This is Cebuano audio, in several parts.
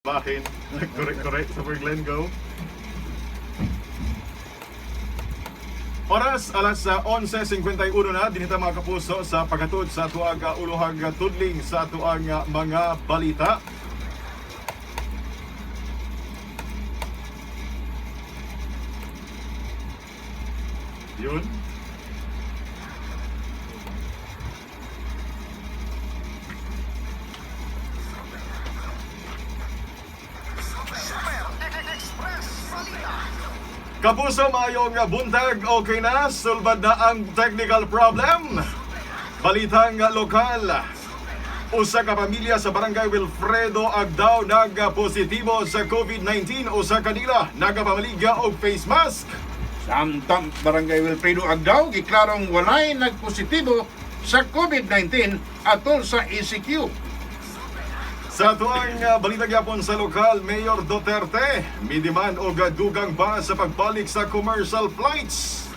Bakin. Nagkorek-korek sa Glen Go. Oras alas sa 11:51 na dinita, mga kapuso, sa paghatod sa tuang uluhang tudling sa tuang mga balita. Yun. Super Express Balita. Kapuso, maayong buntag. Okay na, sulbad na ang technical problem. Balitang lokal. Usa ka pamilya sa Barangay Wilfredo Agdao nagpositibo sa COVID-19. Usa kanila nagapamaligya og face mask. Samtang Barangay Wilfredo Agdao giklarong walay nagpositibo sa COVID-19 atol sa ECQ. Sa tuang balita gyapon sa lokal, Mayor Duterte midiman og dugang ba sa pagbalik sa commercial flights.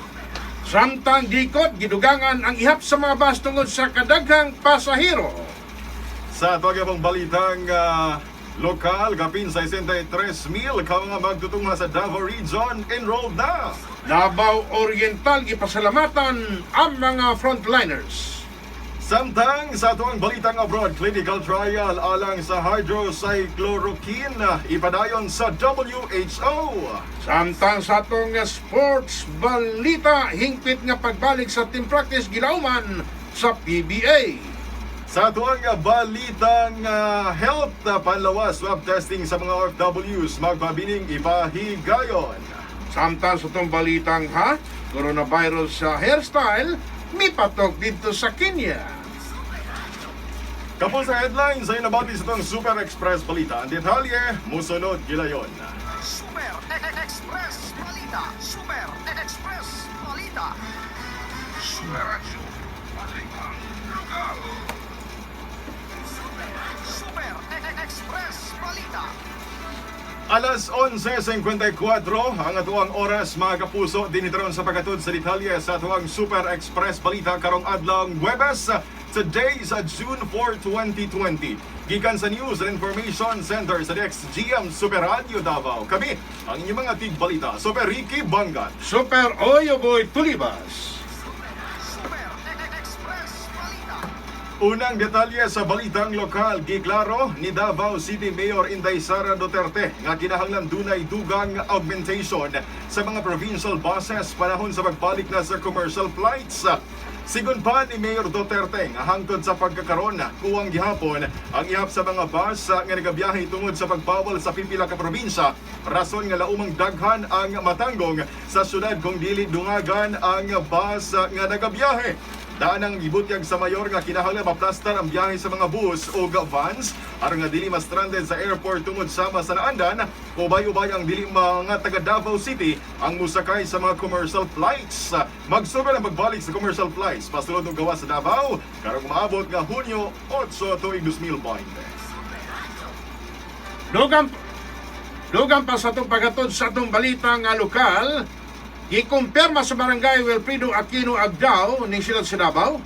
Samtang gikot gidugangan ang ihap sa mga bus tungod sa kadaghang pasahero. Sa tuang gyapong balitang lokal, kapin 63,000 ka mga magtutungha sa Davao Region enrolled na. Davao Oriental gipasalamatan ang mga frontliners. Samtang sa tuang balitang abroad, clinical trial alang sa hydroxychloroquine ipadayon sa WHO. Samtang sa atong sports balita, hingpit nga pagbalik sa team practice gilauman sa PBA. Sa tuang balitang health, panlawas swab testing sa mga OFWs magpabiling ipahigayon. Samtang sa itong balitang ha, coronavirus sa hairstyle, mipatok dito sa Kenya. Kapul sa headlines ay nabati sa itong Super Express Balita. Ang detalye, musunod gilayon. Super Express Balita. Super Express Balita. Super Radyo, Balitang Lokal. Super Express Balita. Alas 11:54 ang atuang oras, mga kapuso, dinitron sa paghatod sa detalye sa atuang Super Express Balita karong adlawng Huwebes. Today sa June 4, 2020. Gikan sa News and Information Center sa DXGM Super Radio Davao. Kami ang inyong mga tigbalita. Super Ricky Bangat. Super Oyo Boy Tulibas. Super Express Balita. Unang detalye sa balitang lokal, giklaro ni Davao City Mayor Inday Sara Duterte nga kinahanglan dunay dugang augmentation sa mga provincial buses panahon sa pagbalik na sa commercial flights. Sigon pa ni Mayor Duterte nga hangtod sa pagkakaron, kuwang gihapon ang ihap sa mga bus nga nagabiyahe tungod sa pagbawal sa pipila ka probinsya, rason nga laumang daghan ang matanggong sa syudad kung dili dungagan ang bus nga nagabiyahe. Daan ang gibutyag sa mayor nga kinahanglan maplastar ang biyahe sa mga bus o vans aron nga dili ma-stranded sa airport tungod sa masanaandan. Ubay-ubay ang dili mga taga Davao City ang musakay sa mga commercial flights. Magsugod ang pagbalik sa commercial flights pasulod og gawas sa Davao karong maabot nga Hunyo 8 tuig 2020. Dugang Dugang pa sa atong paghatod sa atong balita nga lokal, gikumpirma sa Barangay Wilfredo Aquino Agdao ning siyudad sa Davao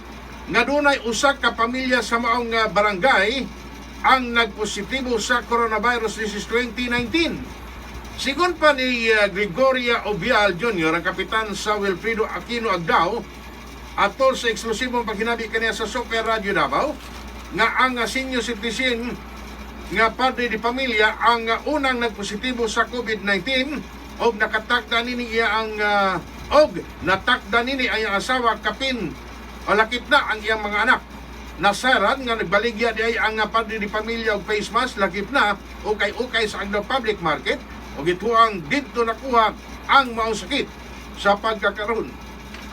nga dunay usa ka pamilya sa maong barangay ang nagpositibo sa coronavirus disease 2019. Sigon pa ni Gregoria Obial Jr., ang kapitan sa Wilfredo Aquino Agdao, atol sa eksklusibong paghinabi kaniya sa Super Radio Davao, nga ang senior citizen nga padre di pamilya ang unang nagpositibo sa COVID-19 og nakatakda nini iya ang og natakda nini ang iyang asawa kapin o lakip na ang iyang mga anak. Nasaran nga nagbaligya di ay ang padre di pamilya og face mask lakip na ukay-ukay sa Agdao Public Market og gituang didto nakuha ang maong sakit sa pagkakaroon.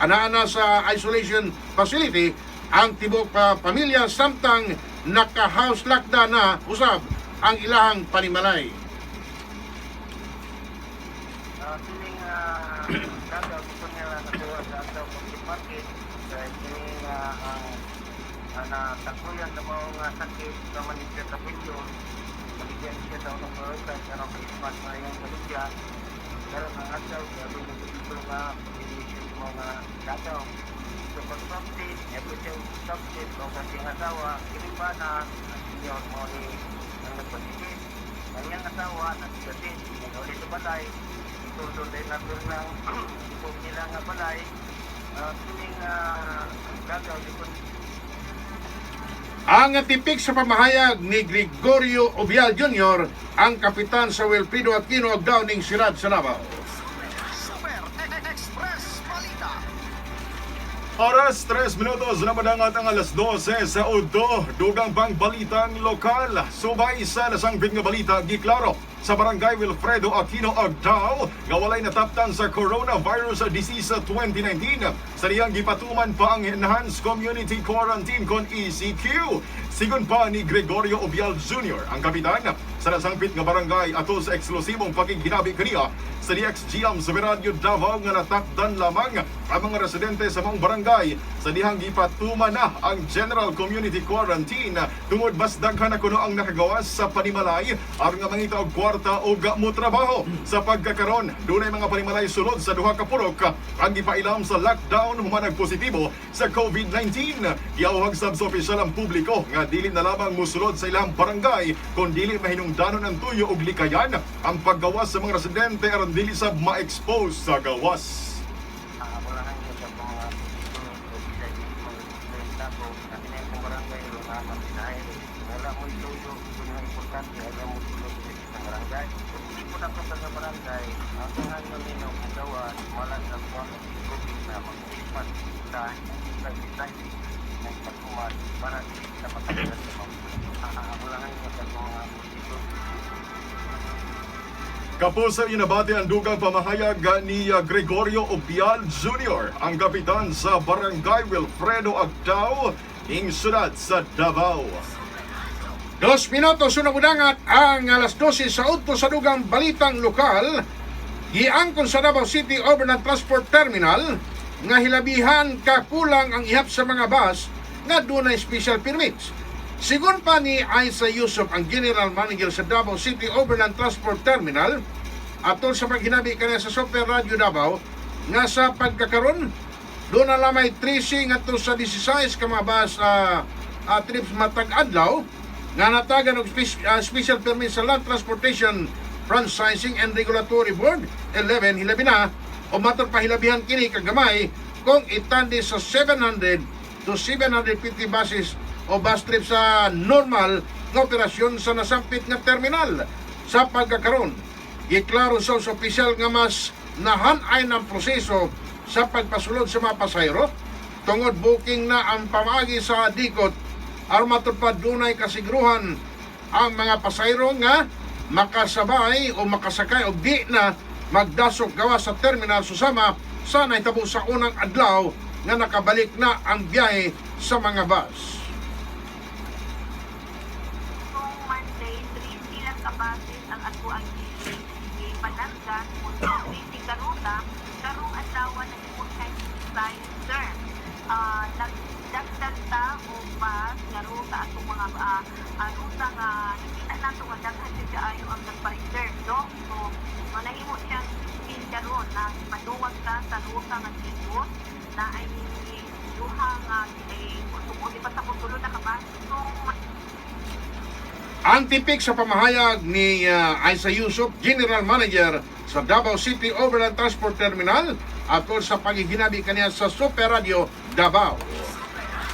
Ana-ana sa isolation facility ang tibuok pa pamilya samtang naka-house lockdown na usab ang ilahang panimalay. Kining kada gusto nila nakuha sa Agdao Public Market dahil kining ang natagpuyan sa mga sakit sa maligya sa punsyon, maligyan siya sa unang pagkakay karong Christmas na iyang maligya pero ang Agdao grabe na dito nga population sa mga dadaw. So pag baptist, everything baptist o kasing asawa, kini ba na ang senior mo ni ang nagpasigit. Ang iyang asawa naggasin, nagauli sa balay, ituldo din nato ng ibong nila nga balay. Kining gagaw di ko. Ang tipik sa pamahayag ni Gregorio Obial Jr., ang kapitan sa Wilfredo Aquino Agdao ning Sirad sa Davao. Super Express Balita. Oras 3 minutos na madangat ang alas 12 sa Udo, dugang pang balitang lokal. Subay sa nasangpit nga balita, giklaro sa Barangay Wilfredo Aquino Agdao nga walay nataptan sa coronavirus disease 2019. Sa diyang gipatuman pa ang Enhanced Community Quarantine kon ECQ. Sigon pa ni Gregorio Obial Jr., ang kapitan sa nasangpit nga barangay, ato sa eksklusibong pakighinabi kaniya sa DXGM sa Radyo Davao nga natakdan lamang ang mga residente sa maong barangay sa dihang gipatuma na ang General Community Quarantine tungod mas daghan na kuno ang nakagawas sa panimalay aron nga mangita og kwarta o motrabaho. Sa pagkakaron, dunay mga panimalay sulod sa duha ka purok ang gipailam sa lockdown human nagpositibo sa COVID-19. Giawhag sab sa opisyal ang publiko nga dili na lamang musulod sa ilang barangay kung dili mahinungdanon ang tuyo og likayan ang paggawas sa mga residente aron dili sab ma-expose sa gawas. Ako lang ang sa mga o bisa di mga ko na kinayang barangay ro na mabinahe. Wala mo ituyo kung ang importante ayaw mo tulog sa barangay. Kung hindi po na sa barangay, ang tungan nyo kung gawa, wala sa buwan ng COVID na mag-lipat sa sa ng pagkuman para hindi sa pagkakas sa mga akulangan nyo sa mga positibo. Kapuso, inabati ang dugang pamahayag ni Gregorio Obial Jr., ang kapitan sa Barangay Wilfredo Agdao, ing syudad sa Davao. 2 minuto sa budangat ang alas 12 sa udto. Sa dugang balitang lokal, giangkon sa Davao City Overland Transport Terminal nga hilabihan kakulang ang ihap sa mga bus nga dunay special permits. Sigon pa ni Aisa Yusuf, ang General Manager sa Davao City Overland Transport Terminal, atol sa paghinabi kaniya sa Super Radio Davao, nga sa pagkakaron duna lamay 13 ngadto sa 16 ka mga bus trips matag adlaw nga natagan og special permit sa Land Transportation Franchising and Regulatory Board 11. Hilabi na o matod pa hilabihan kini kagamay kung itandi sa 700 to 750 buses o bus trip sa normal nga operasyon sa nasampit nga terminal. Sa pagkakaron, giklaro sa opisyal nga mas nahanay ng proseso sa pagpasulod sa mga pasahero tungod booking na ang pamaagi sa dikot aron matud pa dunay kasiguruhan ang mga pasahero nga makasabay o makasakay o di na magdasok gawas sa terminal, susama sa nahitabo sa unang adlaw nga nakabalik na ang biyahe sa mga bus. Kung Monday, 3 lang ka buses ang ato ang ipalarga kung 20 ka ruta, karong adlaw nahimo siya design, sir. Nagdagdag ta og bus nga ruta atong mga ruta nga nakita nato nga daghan jud kaayo ang nagpa-reserve, no? So, manahimo siyang 16 karon na paduwag ta sa ruta nga Tigos na ay duha nga eh, di pa sa tulo na ka bus. So, Ang tipik sa pamahayag ni Aisa Yusuf, General Manager sa Davao City Overland Transport Terminal, atol sa pagiginabi kaniya sa Super Radio Davao.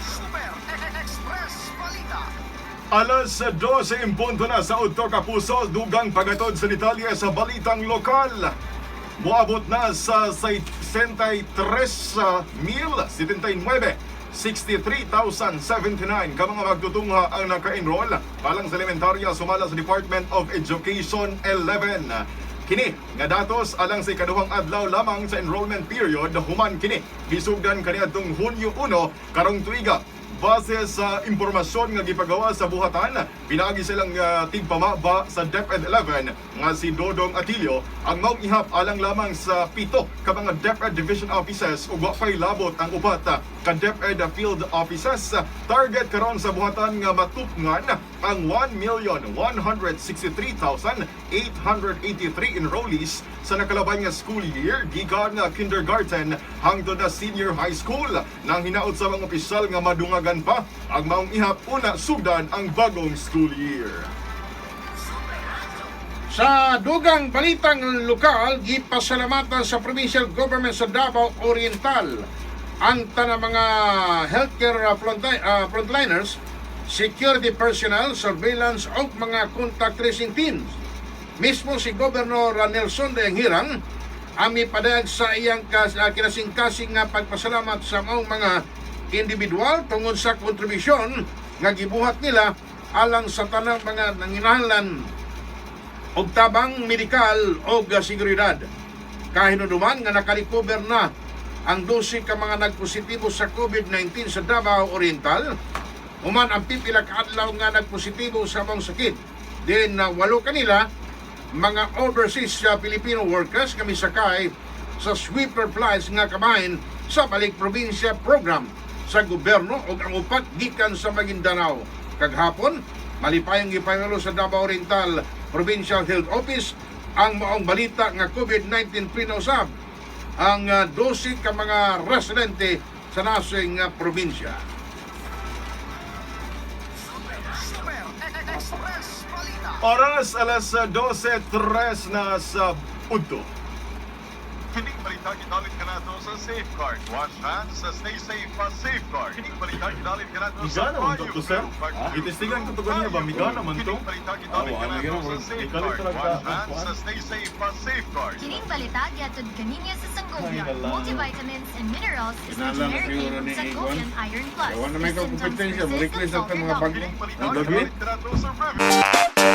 Super Express Balita. Alas 12 en punto na sa udto, kapuso, dugang pagatod sa detalye sa balitang lokal. Moabot na sa 63,079 63,079 ka mga magtutungha ang naka-enroll palang sa elementarya sumala sa Department of Education 11. Kini nga datos alang sa ikaduhang adlaw lamang sa enrollment period human kini gisugdan kaniadtong Hunyo 1 karong tuiga. Base sa impormasyon nga gipagawa sa buhatan, pinaagi silang tigpamaba sa DepEd 11 nga si Dodong Atilio, ang maong ihap alang lamang sa pito ka mga DepEd Division Offices ug wa pay labot ang upat ka DepEd Field Offices. Target karon sa buhatan nga matupngan ang 1,163,883 enrollees sa nakalabay nga school year gikan nga kindergarten hangtod na senior high school. Nang hinaut sa mga opisyal nga madungagan pa ang maong ihap una sugdan ang bagong school year. Sa dugang balitang lokal, gipasalamatan sa provincial government sa Davao Oriental ang tanang mga healthcare frontliners, security personnel, surveillance o mga contact tracing teams. Mismo si Governor Nelson Dayanghirang ang mipadayag sa iyang kinasingkasing nga pagpasalamat sa maong mga individual tungod sa kontribusyon nga gibuhat nila alang sa tanang mga nanginahanglan og tabang medikal og seguridad. Kahinuduman nga nakarecover na ang 12 ka mga nagpositibo sa COVID-19 sa Davao Oriental, human ang pipila ka adlaw nga nagpositibo sa maong sakit. Din na walo kanila mga overseas Filipino workers nga misakay sa sweeper flights nga kabahin sa Balik Probinsya program sa gobyerno ug ang upat gikan sa Maguindanao. Kaghapon, malipayong gipahibalo sa Davao Oriental Provincial Health Office ang maong balita nga COVID-19 free na usab ang 12 ka mga residente sa nasing probinsya. Super Express Balita. Oras alas 12:03 na sa udto. Kining balita gidalit kanato sa Safeguard. Wash hands, stay safe pa Safeguard. Kining balita gidalit kanato sa Migana man to to, sir. Gitestigan ko to kanina ba? Migana man to. Kining balita gidalit Ah, wala kanato gyud, sa wala. Safeguard. Ikalit talaga, Wash hands, kuan. stay safe pa Safeguard. Kining balita gihatod kaninyo sa Sangobion. Ay, wala. Multivitamins and minerals is the Kinahanglan generic siguro name ni of Iwan. Sangobion Iron Plus. Wala na may If symptoms kompetensya, persist, mo-request consult ang your mga doctor. bago. Kining balita Ang gabi. gidalit kanato sa Revenue.